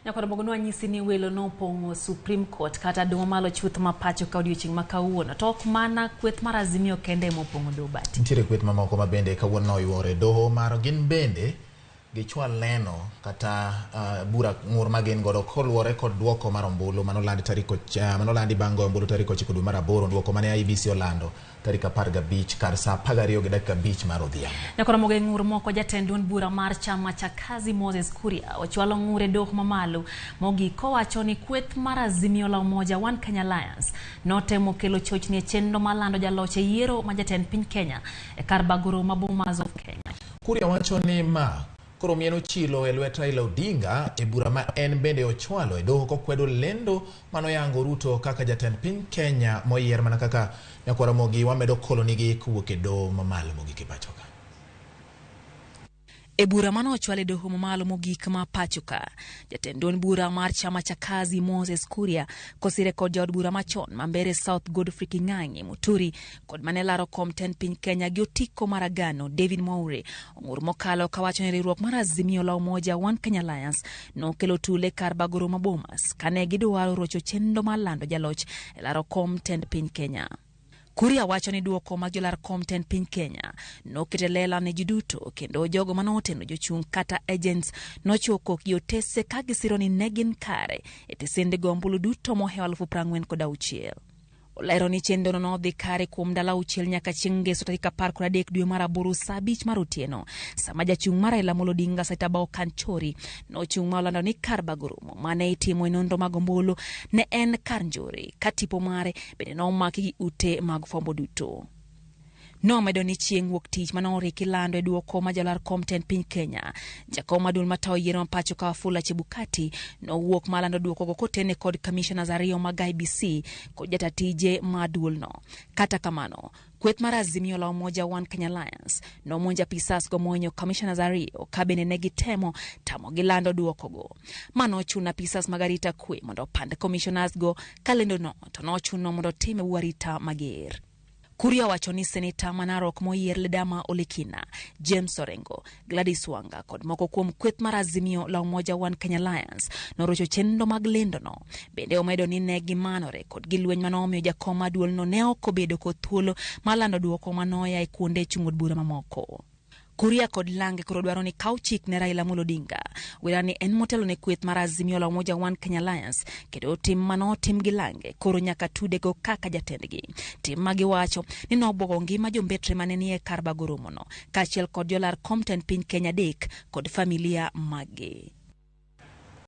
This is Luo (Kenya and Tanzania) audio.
Nyakwar Mogo nwanyisi ni welo nopong'o Supreme Court kata doho malo chuth ma pacho ka odiochieng' ma kawuono. To ok mana kweth mar Azimio kende ema opong'o doho Bati. Nitiere kweth mamoko ma bende kawuono noyuoro e doho mar gin bende gichwal neno kata bura ng'ur ma gin godo koluwore kod duoko mar ombulu manoland tarik manolandi bang' goyo ombulu tarik 9 dwe mar aboro, duoko mane IEBC olando tarik 15 kar saa 12:05 mar odhiambo. Nyakwar Mogo e ng'ur moko jatend duond bura mar chama cha Kazi Moses Kuria ochwalo ng'ur e doho mamalo mogik kowacho ni kweth mar Azimio la Umoja One Kenya Alliance notemo kelo chochni e chenro mar lando jaloch e yiero ma jatend piny Kenya e kar bago romo ma Bomas of Kenya. Kuria wacho ni ma koro mieno chilo e lwet Raila Odinga e bura ma en bende ochwalo e doho kokwedo lendo manoyango Ruto kaka jatend piny Kenya moyier mana kaka Nyakwar Ramogi wamedo kolonigi kowuok e doho mamalo mogik e pacho ka. E bura mane ochwal e doho mamalo mogik ma pacho ka, jatend duond bura mar chama cha Kazi Moses Kuria kosire kod jaod bura machon ma Mbeere South Godfrey King'ang'i Muturi kod mane laro kom tend piny Kenya gi otiko mar agano David Mwaure ong'ur mokalo kawacho ni riwruok mar Azimio la Umoja One Kenya Alliance nokelo tule kar bago romo Bomas kane gidwaro rocho chenro mar lando jaloch e laro kom tend piny Kenya. Kuria wacho ni duoko mag jolar kom tend piny Kenya noketo e lela ne ji duto kendo jogo mane oteno jochung' kata agents nochiwo kok gi otese ka gisiro ni ne gin kare e tesende go ombulu duto mohewo 46,000. Olero ni chenrono nodhi kare kuom ndalo auchiel nyaka chieng' ngeso tarik 13 dwe mar aboro saa 5 mar otieno sama jachung' mar Raila Amolo Odinga Saitabao Kanchori nochung' ma olando ni kar bago romo mane itimo e nonro mag ombulu ne en kar njore ka tipo mare bende nomaki gi ute mag fwambo duto. Nomedo ni chieng' wuok tich mane oriki lando e duoko ma jalar kom tend piny Kenya, jakom maduong' matayo yiero ma pacho ka Wafula Chebukati nowuok malando duokogo kotene kod commissioners ariyo mag IEBC kod jata tije ma duolno. Kata kamano, kweth mar Azimio la Umoja One Kenya Alliance nomonjo apisas go mohinyo commissioners ariyo ka bende ne gitemo tamogi lando duokogo. Ma nochuno apisas mag arita kwe mondo opand commissioners go ka lendono to nochuno mondo otim e bwo arita mager. Kuria wacho ni seneta ma Narok moyier Ledama Olekina, James Orengo, Gladys Wanga kod moko kuom kweth mar Azimio la Umoja One Kenya Alliance norocho chenro mag lendono. Bende omedo ni ne gimanore kod gilweny manomiyo jakom mar duolno ne ok obedo kod thuolo mar lando duoko manoya e kuonde chung' od bura mamoko. Kuria kod Lange koro dwaro ni kaw chik ne Raila Amolo Odinga. Wera ni en motelo ne kweth mar Azimio la Umoja One Kenya Alliance kendo tim mano otim gi Lange koro nyaka tudego kaka jatendgi. Tim ma giwacho ni nobwogo ngima jombetre mane nie kar bago romono kaachiel kod jolar kom tend piny Kenya adek kod familia maggi.